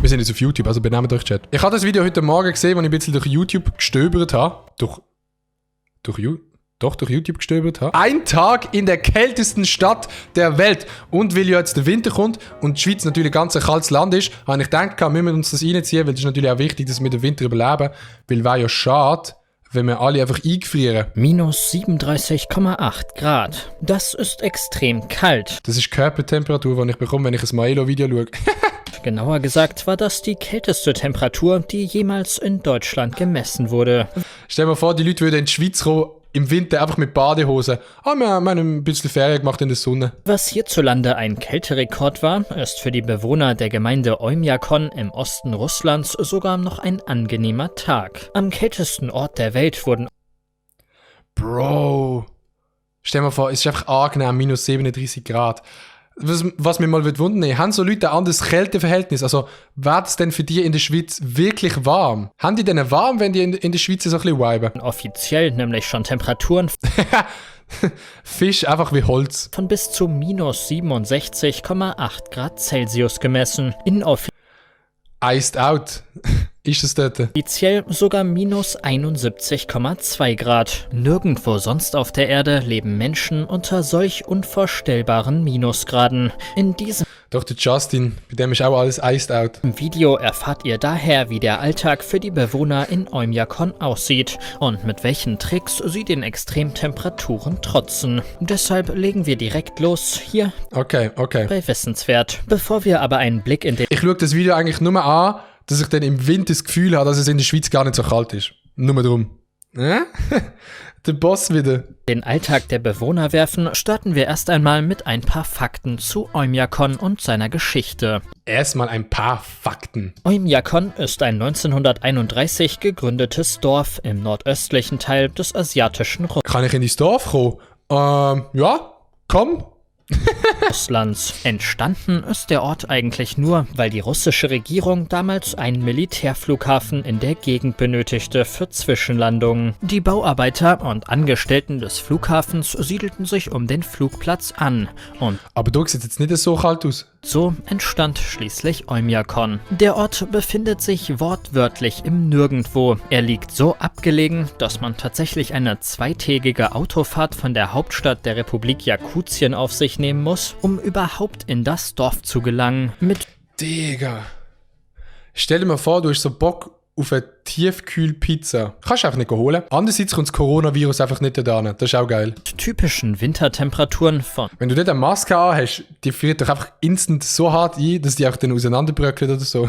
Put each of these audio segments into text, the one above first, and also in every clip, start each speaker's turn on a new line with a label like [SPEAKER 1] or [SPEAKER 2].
[SPEAKER 1] Wir sind jetzt auf YouTube, also benehmt euch, Chat. Ich habe das Video heute Morgen gesehen, als ich ein bisschen durch YouTube gestöbert habe. Durch YouTube gestöbert habe. Ein Tag in der kältesten Stadt der Welt. Und weil ja jetzt der Winter kommt und die Schweiz natürlich ganz ein kaltes Land ist, habe ich gedacht, wir müssen uns das reinziehen, weil es ist natürlich auch wichtig, dass wir den Winter überleben. Weil es wäre ja schade, wenn wir alle einfach eingefrieren.
[SPEAKER 2] Minus 37,8 Grad. Das ist extrem kalt.
[SPEAKER 1] Das ist die Körpertemperatur, die ich bekomme, wenn ich ein Maelo-Video schaue.
[SPEAKER 2] Genauer gesagt war das die kälteste Temperatur, die jemals in Deutschland gemessen wurde.
[SPEAKER 1] Stell dir mal vor, die Leute würden in die Schweiz kommen, im Winter einfach mit Badehose. Wir haben ein bisschen Ferien gemacht in der Sonne.
[SPEAKER 2] Was hierzulande ein Kälterekord war, ist für die Bewohner der Gemeinde Oymyakon im Osten Russlands sogar noch ein angenehmer Tag. Am kältesten Ort der Welt wurden...
[SPEAKER 1] Bro. Stell dir mal vor, es ist einfach angenehm, minus 37 Grad. Was mich mal wundern, haben so Leute ein anderes Kälteverhältnis? Also, wird es denn für die in der Schweiz wirklich warm? Haben die denn warm, wenn die in der Schweiz so ein bisschen viben?
[SPEAKER 2] Offiziell nämlich schon Temperaturen
[SPEAKER 1] Fisch einfach wie Holz.
[SPEAKER 2] Von bis zu minus 67,8 Grad Celsius gemessen.
[SPEAKER 1] Iced out. Ist es dort?
[SPEAKER 2] Offiziell sogar minus 71,2 Grad. Nirgendwo sonst auf der Erde leben Menschen unter solch unvorstellbaren Minusgraden. In diesem
[SPEAKER 1] Doch, der Justin, bei dem ist auch alles iced out.
[SPEAKER 2] Video erfahrt ihr daher, wie der Alltag für die Bewohner in Oymyakon aussieht und mit welchen Tricks sie den Extremtemperaturen trotzen. Deshalb legen wir direkt los, hier
[SPEAKER 1] Okay.
[SPEAKER 2] bei Wissenswert. Bevor wir aber einen Blick in den
[SPEAKER 1] Ich schaue das Video eigentlich nur an, dass ich dann im Winter das Gefühl habe, dass es in der Schweiz gar nicht so kalt ist. Nur drum. Der Boss wieder.
[SPEAKER 2] Alltag der Bewohner werfen, starten wir erst einmal mit ein paar Fakten zu Oymyakon und seiner Geschichte.
[SPEAKER 1] Erstmal ein paar Fakten.
[SPEAKER 2] Oymyakon ist ein 1931 gegründetes Dorf im nordöstlichen Teil des asiatischen
[SPEAKER 1] Kann ich in dein Dorf kommen? Ja, komm.
[SPEAKER 2] Russlands. Entstanden ist der Ort eigentlich nur, weil die russische Regierung damals einen Militärflughafen in der Gegend benötigte für Zwischenlandungen. Die Bauarbeiter und Angestellten des Flughafens siedelten sich um den Flugplatz an und
[SPEAKER 1] Aber du sieht jetzt nicht so kalt aus.
[SPEAKER 2] so entstand schließlich Oymyakon. Der Ort befindet sich wortwörtlich im Nirgendwo. Er liegt so abgelegen, dass man tatsächlich eine zweitägige Autofahrt von der Hauptstadt der Republik Jakutien auf sich nehmen muss, um überhaupt in das Dorf zu gelangen.
[SPEAKER 1] Digga. Stell dir mal vor, du hast so Bock auf eine Tiefkühlpizza. Kannst du einfach nicht holen. Andererseits kommt das Coronavirus einfach nicht da hin. Das ist auch geil.
[SPEAKER 2] Typischen Wintertemperaturen von
[SPEAKER 1] Wenn du dort eine Maske an hast, die friert doch einfach instant so hart ein, dass die auch dann auseinanderbröckelt oder so.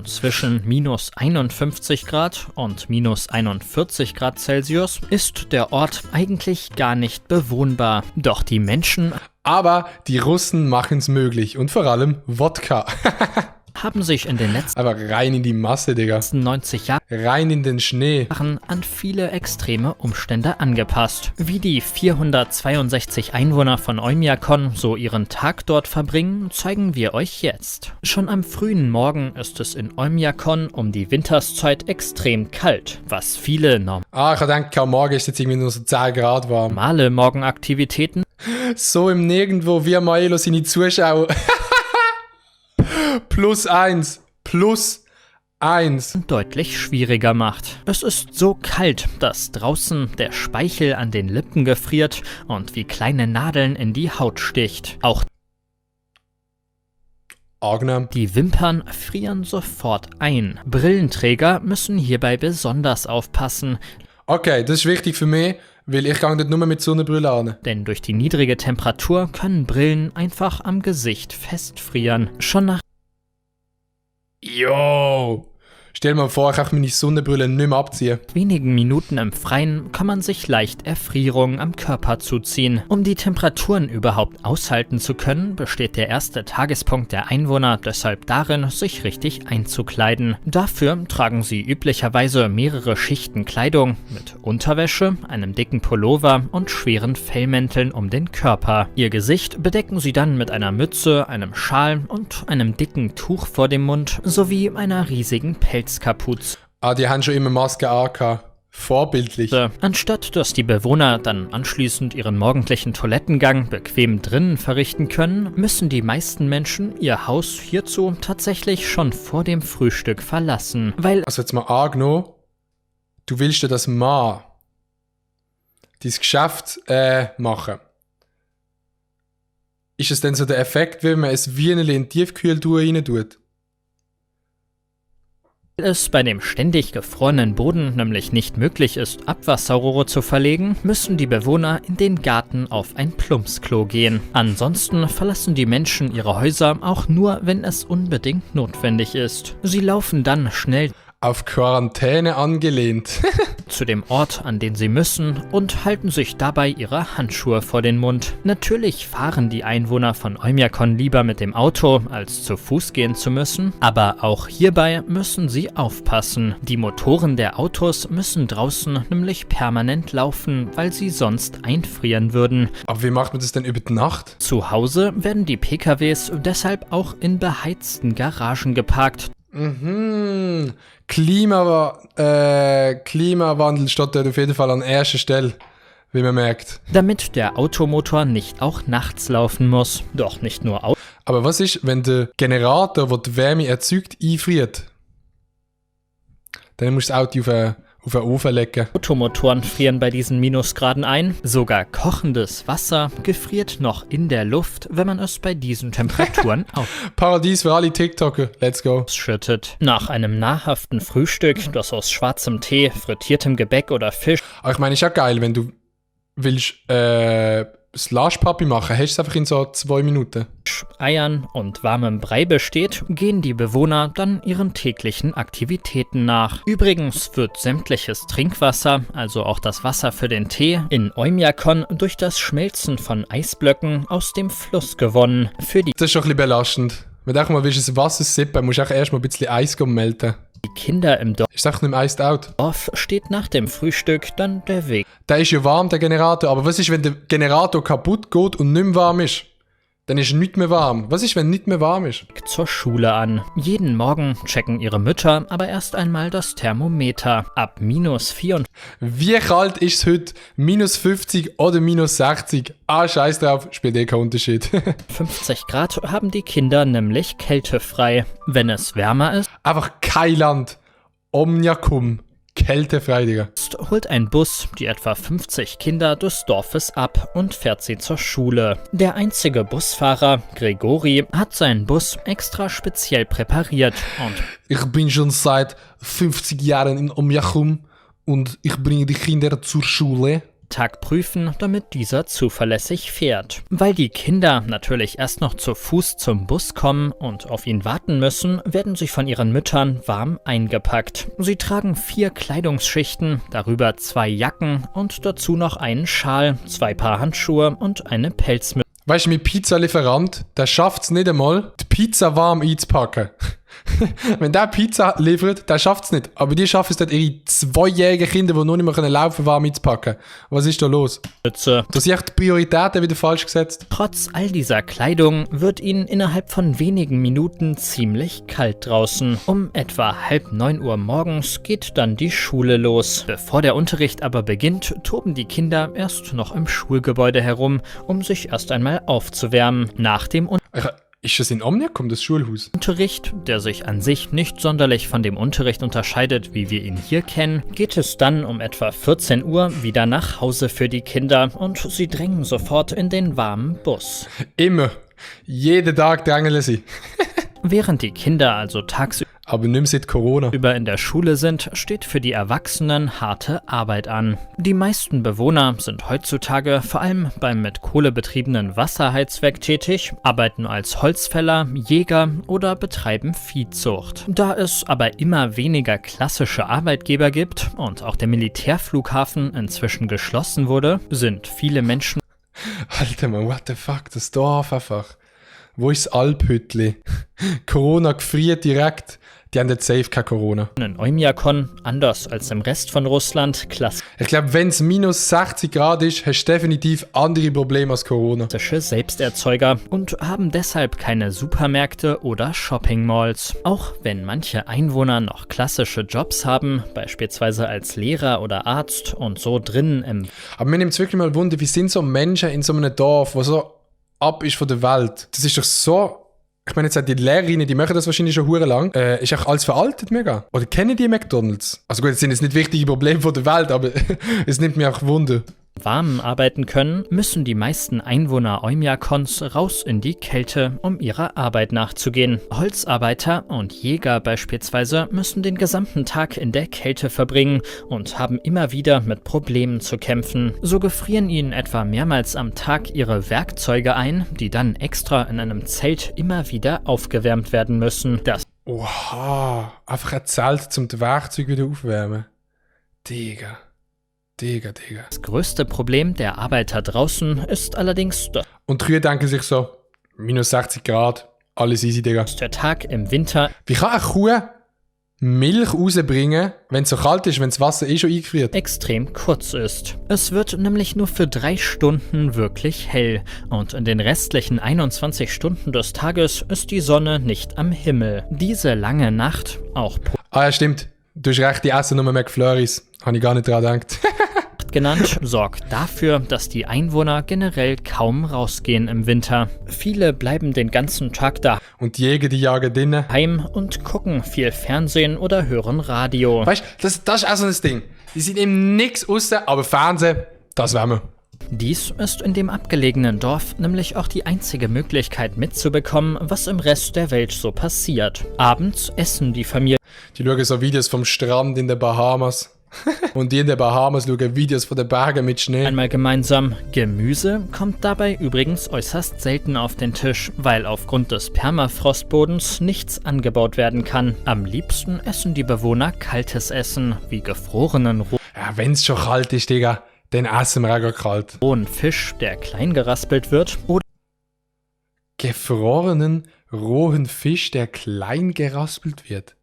[SPEAKER 2] zwischen minus 51 Grad und minus 41 Grad Celsius ist der Ort eigentlich gar nicht bewohnbar. Doch die Menschen
[SPEAKER 1] Aber die Russen machen es möglich. Und vor allem Wodka.
[SPEAKER 2] haben sich in den letzten
[SPEAKER 1] Aber rein in die Masse, Digga.
[SPEAKER 2] 90 Jahren
[SPEAKER 1] Rein in den Schnee.
[SPEAKER 2] an viele extreme Umstände angepasst. Wie die 462 Einwohner von Oymyakon so ihren Tag dort verbringen, zeigen wir euch jetzt. Schon am frühen Morgen ist es in Oymyakon um die Winterszeit extrem kalt, was viele
[SPEAKER 1] Ich habe gedacht, morgen ist jetzt irgendwie nur so 10 Grad warm.
[SPEAKER 2] normale Morgenaktivitäten
[SPEAKER 1] So im Nirgendwo, wie Maelo seine Zuschauer. +1. +1.
[SPEAKER 2] deutlich schwieriger macht. Es ist so kalt, dass draußen der Speichel an den Lippen gefriert und wie kleine Nadeln in die Haut sticht. Auch
[SPEAKER 1] Angenehm.
[SPEAKER 2] die Wimpern frieren sofort ein. Brillenträger müssen hierbei besonders aufpassen,
[SPEAKER 1] Okay, das ist wichtig für mich, weil ich gehe dort nur mit Sonnenbrille an.
[SPEAKER 2] denn durch die niedrige Temperatur können Brillen einfach am Gesicht festfrieren. Schon nach
[SPEAKER 1] Yo! Stell dir mal vor, ich kann meine Sonnenbrille nicht mehr abziehen.
[SPEAKER 2] wenigen Minuten im Freien kann man sich leicht Erfrierungen am Körper zuziehen. Um die Temperaturen überhaupt aushalten zu können, besteht der erste Tagespunkt der Einwohner deshalb darin, sich richtig einzukleiden. Dafür tragen sie üblicherweise mehrere Schichten Kleidung mit Unterwäsche, einem dicken Pullover und schweren Fellmänteln um den Körper. Ihr Gesicht bedecken sie dann mit einer Mütze, einem Schal und einem dicken Tuch vor dem Mund sowie einer riesigen Pelzkapuze.
[SPEAKER 1] Die haben schon immer Maske angehabt. Vorbildlich.
[SPEAKER 2] Anstatt dass die Bewohner dann anschließend ihren morgendlichen Toilettengang bequem drinnen verrichten können, müssen die meisten Menschen ihr Haus hierzu tatsächlich schon vor dem Frühstück verlassen, weil
[SPEAKER 1] Also jetzt mal angenommen, du willst ja das Mann dein Geschäft machen. Ist es denn so der Effekt, wenn man ein Wieneli in die Tiefkühltruhe rein tut?
[SPEAKER 2] es bei dem ständig gefrorenen Boden nämlich nicht möglich ist, Abwasserrohre zu verlegen, müssen die Bewohner in den Garten auf ein Plumpsklo gehen. Ansonsten verlassen die Menschen ihre Häuser auch nur, wenn es unbedingt notwendig ist. Sie laufen dann schnell
[SPEAKER 1] Auf Quarantäne angelehnt.
[SPEAKER 2] zu dem Ort, an den sie müssen, und halten sich dabei ihre Handschuhe vor den Mund. Natürlich fahren die Einwohner von Oymyakon lieber mit dem Auto, als zu Fuß gehen zu müssen, aber auch hierbei müssen sie aufpassen. Die Motoren der Autos müssen draußen nämlich permanent laufen, weil sie sonst einfrieren würden.
[SPEAKER 1] Aber wie macht man das denn über die Nacht?
[SPEAKER 2] Zu Hause werden die PKWs deshalb auch in beheizten Garagen geparkt.
[SPEAKER 1] Klimawandel steht dort auf jeden Fall an erster Stelle, wie man merkt.
[SPEAKER 2] Damit der Automotor nicht auch nachts laufen muss. Doch nicht nur
[SPEAKER 1] Aber was ist, wenn der Generator, der die Wärme erzeugt, einfriert? Dann musst du das Auto auf den Ofen legen.
[SPEAKER 2] Automotoren frieren bei diesen Minusgraden ein. Sogar kochendes Wasser gefriert noch in der Luft, wenn man es bei diesen Temperaturen
[SPEAKER 1] Paradies für alle TikToker. Let's go.
[SPEAKER 2] ausschüttet. Nach einem nahrhaften Frühstück, das aus schwarzem Tee, frittiertem Gebäck oder Fisch
[SPEAKER 1] Aber ich meine, ist ja geil, wenn du willst Slush-Papi machen, hast du es einfach in so 2 Minuten.
[SPEAKER 2] Eiern und warmem Brei besteht, gehen die Bewohner dann ihren täglichen Aktivitäten nach. Übrigens wird sämtliches Trinkwasser, also auch das Wasser für den Tee, in Oymyakon durch das Schmelzen von Eisblöcken aus dem Fluss gewonnen. Für die
[SPEAKER 1] Das ist schon ein bisschen belastend. Wenn du auch mal willst, das Wasser sippen, musst du auch erstmal ein bisschen Eis melden.
[SPEAKER 2] Kinder im
[SPEAKER 1] Ist auch nicht mehr iced out.
[SPEAKER 2] Dorf steht nach dem Frühstück dann der Weg
[SPEAKER 1] Der ist ja warm, der Generator. Aber was ist, wenn der Generator kaputt geht und nicht mehr warm ist? Dann ist er nicht mehr warm. Was ist, wenn er nicht mehr warm ist?
[SPEAKER 2] zur Schule an. Jeden Morgen checken ihre Mütter aber erst einmal das Thermometer. Ab -4
[SPEAKER 1] Wie kalt ist es heute? -50 oder -60? Ah, scheiß drauf, spielt eh keinen Unterschied.
[SPEAKER 2] 50 Grad haben die Kinder nämlich kältefrei. Wenn es wärmer ist,
[SPEAKER 1] Einfach kein Land. Omniacum. Kältefrei, Digga.
[SPEAKER 2] holt ein Bus die etwa 50 Kinder des Dorfes ab und fährt sie zur Schule. Der einzige Busfahrer, Gregori, hat seinen Bus extra speziell präpariert und
[SPEAKER 1] Ich bin schon seit 50 Jahren in Omniacum und ich bringe die Kinder zur Schule.
[SPEAKER 2] Tag prüfen, damit dieser zuverlässig fährt. Weil die Kinder natürlich erst noch zu Fuß zum Bus kommen und auf ihn warten müssen, werden sie von ihren Müttern warm eingepackt. Sie tragen 4 Kleidungsschichten, darüber 2 Jacken und dazu noch einen Schal, 2 Paar Handschuhe und eine Pelzmütze.
[SPEAKER 1] Weißt du, mein Pizzalieferant, der schafft es nicht einmal, die Pizza warm einzupacken. Wenn der Pizza liefert, der schafft es nicht. Aber die schaffen es dort, ihre 2-jährigen Kinder, die noch nicht mehr laufen können, warm einzupacken. Was ist da los? Da sind echt die Prioritäten wieder falsch gesetzt.
[SPEAKER 2] Trotz all dieser Kleidung wird ihnen innerhalb von wenigen Minuten ziemlich kalt draußen. Um etwa 8:30 Uhr morgens geht dann die Schule los. Bevor der Unterricht aber beginnt, toben die Kinder erst noch im Schulgebäude herum, um sich erst einmal aufzuwärmen. Nach dem
[SPEAKER 1] Ist das in Omniacum, das Schulhaus?
[SPEAKER 2] Unterricht, der sich an sich nicht sonderlich von dem Unterricht unterscheidet, wie wir ihn hier kennen, geht es dann um etwa 14 Uhr wieder nach Hause für die Kinder und sie drängen sofort in den warmen Bus.
[SPEAKER 1] Immer. Jeden Tag drängeln sie.
[SPEAKER 2] Während die Kinder also tagsüber
[SPEAKER 1] Aber nicht mehr seit Corona.
[SPEAKER 2] in der Schule sind, steht für die Erwachsenen harte Arbeit an. Die meisten Bewohner sind heutzutage vor allem beim mit Kohle betriebenen Wasserheizwerk tätig, arbeiten als Holzfäller, Jäger oder betreiben Viehzucht. Da es aber immer weniger klassische Arbeitgeber gibt und auch der Militärflughafen inzwischen geschlossen wurde, sind viele Menschen
[SPEAKER 1] Alter, man, what the fuck, das Dorf einfach. Wo ist das Alphütli? Corona gefriert direkt. die haben jetzt safe kein Corona.
[SPEAKER 2] In Oymyakon, anders als im Rest von Russland, klassische
[SPEAKER 1] Ich glaube, wenn es minus 60 Grad ist, hast du definitiv andere Probleme als Corona.
[SPEAKER 2] Selbsterzeuger und haben deshalb keine Supermärkte oder Shopping-Malls. Auch wenn manche Einwohner noch klassische Jobs haben, beispielsweise als Lehrer oder Arzt und so drinnen im
[SPEAKER 1] Aber mir nimmt es wirklich mal Wunder, wie sind so Menschen in so einem Dorf, wo so ab ist von der Welt. Das ist doch so... Ich meine, jetzt die Lehrerinnen, die machen das wahrscheinlich schon hure lang. Ist auch alles veraltet mega. Oder kennen die McDonalds? Also gut, das sind jetzt nicht wichtige Probleme von der Welt, aber es nimmt mir auch Wunder.
[SPEAKER 2] Warmen arbeiten können, müssen die meisten Einwohner Oymyakons raus in die Kälte, um ihrer Arbeit nachzugehen. Holzarbeiter und Jäger beispielsweise müssen den gesamten Tag in der Kälte verbringen und haben immer wieder mit Problemen zu kämpfen. So gefrieren ihnen etwa mehrmals am Tag ihre Werkzeuge ein, die dann extra in einem Zelt immer wieder aufgewärmt werden müssen.
[SPEAKER 1] Oha, einfach ein Zelt, um die Werkzeuge wieder aufwärmen. Digga.
[SPEAKER 2] Das größte Problem der Arbeiter draußen ist allerdings
[SPEAKER 1] Und die Kühe denken sich so, minus 60 Grad, alles easy, Digga.
[SPEAKER 2] der Tag im Winter.
[SPEAKER 1] Wie kann eine Kuh Milch rausbringen, wenn es so kalt ist, wenn das Wasser schon eingefriert?
[SPEAKER 2] Extrem kurz ist. Es wird nämlich nur für 3 Stunden wirklich hell und in den restlichen 21 Stunden des Tages ist die Sonne nicht am Himmel. Diese lange Nacht, auch
[SPEAKER 1] Ah ja, stimmt. Du hast recht, die essen nur McFlurries. Habe ich gar nicht dran gedacht.
[SPEAKER 2] genannt, sorgt dafür, dass die Einwohner generell kaum rausgehen im Winter. Viele bleiben den ganzen Tag
[SPEAKER 1] Und die Jäger, die jagen drinnen.
[SPEAKER 2] daheim und gucken viel Fernsehen oder hören Radio.
[SPEAKER 1] Weißt du, das ist auch so ein Ding. Die sind eben nichts aussen, aber Fernsehen, das wollen wir.
[SPEAKER 2] Dies ist in dem abgelegenen Dorf nämlich auch die einzige Möglichkeit mitzubekommen, was im Rest der Welt so passiert. Abends essen die Familien
[SPEAKER 1] Die schauen so Videos vom Strand in den Bahamas. Und die in den Bahamas schauen Videos von den Bergen mit Schnee.
[SPEAKER 2] einmal gemeinsam. Gemüse kommt dabei übrigens äußerst selten auf den Tisch, weil aufgrund des Permafrostbodens nichts angebaut werden kann. Am liebsten essen die Bewohner kaltes Essen, wie gefrorenen
[SPEAKER 1] Ja, wenn's schon kalt ist, Digga, dann essen wir auch gar kalt.
[SPEAKER 2] rohen Fisch, der klein geraspelt wird, oder
[SPEAKER 1] Gefrorenen, rohen Fisch, der klein geraspelt wird.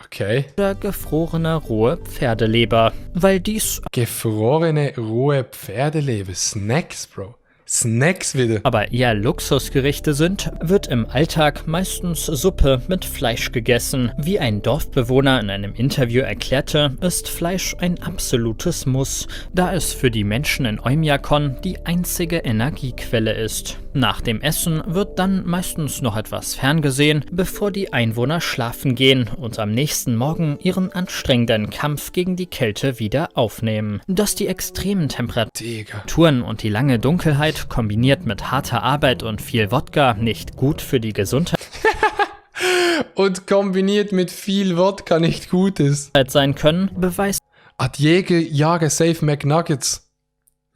[SPEAKER 1] Okay.
[SPEAKER 2] gefrorene rohe Pferdeleber, weil dies
[SPEAKER 1] Gefrorene, rohe Pferdeleber. Snacks, Bro. Snacks wieder.
[SPEAKER 2] aber eher Luxusgerichte sind, wird im Alltag meistens Suppe mit Fleisch gegessen. Wie ein Dorfbewohner in einem Interview erklärte, ist Fleisch ein absolutes Muss, da es für die Menschen in Oymyakon die einzige Energiequelle ist. Nach dem Essen wird dann meistens noch etwas ferngesehen, bevor die Einwohner schlafen gehen und am nächsten Morgen ihren anstrengenden Kampf gegen die Kälte wieder aufnehmen. Dass die extremen Temperaturen und die lange Dunkelheit kombiniert mit harter Arbeit und viel Wodka nicht gut für die Gesundheit
[SPEAKER 1] Und kombiniert mit viel Wodka nicht Gutes.
[SPEAKER 2] sein können, beweist
[SPEAKER 1] Die Jäger jagen safe McNuggets.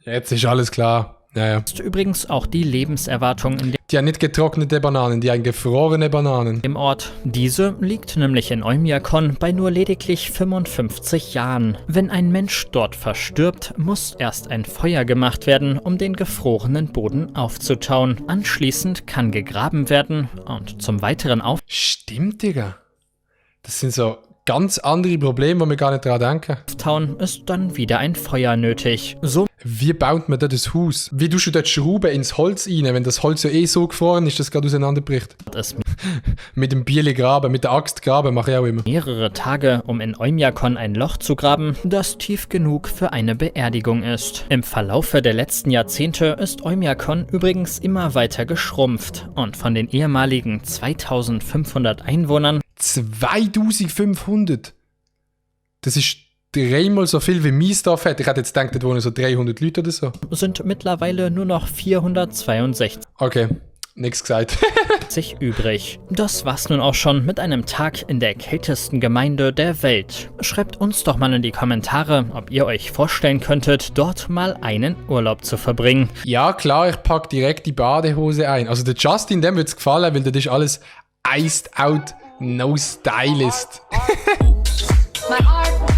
[SPEAKER 1] Jetzt ist alles klar. Ja.
[SPEAKER 2] übrigens auch die Lebenserwartung in
[SPEAKER 1] Die haben nicht getrocknete Bananen, die haben gefrorene Bananen.
[SPEAKER 2] dem Ort. Diese liegt nämlich in Oymyakon bei nur lediglich 55 Jahren. Wenn ein Mensch dort verstirbt, muss erst ein Feuer gemacht werden, um den gefrorenen Boden aufzutauen. Anschließend kann gegraben werden und zum weiteren
[SPEAKER 1] Stimmt, Digga. Das sind so ganz andere Probleme, wo wir gar nicht dran denken.
[SPEAKER 2] Auftauen ist dann wieder ein Feuer nötig. So
[SPEAKER 1] Wie baut man da das Haus? Wie tust du dort Schrauben ins Holz rein, wenn das Holz ja eh so gefroren ist, dass es gerade auseinanderbricht?
[SPEAKER 2] wird es
[SPEAKER 1] Mit dem Bieli graben, mit der Axt graben, mache ich auch immer.
[SPEAKER 2] mehrere Tage, um in Oymyakon ein Loch zu graben, das tief genug für eine Beerdigung ist. Im Verlaufe der letzten Jahrzehnte ist Oymyakon übrigens immer weiter geschrumpft und von den ehemaligen 2500 Einwohnern
[SPEAKER 1] 2500? Das ist dreimal so viel wie mein Dorf hat. Ich hätte jetzt gedacht, da wohnen so 300 Leute oder so.
[SPEAKER 2] sind mittlerweile nur noch 462
[SPEAKER 1] Okay, nichts gesagt.
[SPEAKER 2] übrig. Das war's nun auch schon mit einem Tag in der kältesten Gemeinde der Welt. Schreibt uns doch mal in die Kommentare, ob ihr euch vorstellen könntet, dort mal einen Urlaub zu verbringen.
[SPEAKER 1] Ja, klar, ich packe direkt die Badehose ein. Also der Justin, dem wird es gefallen, weil das ist alles iced out, no stylist.
[SPEAKER 3] My art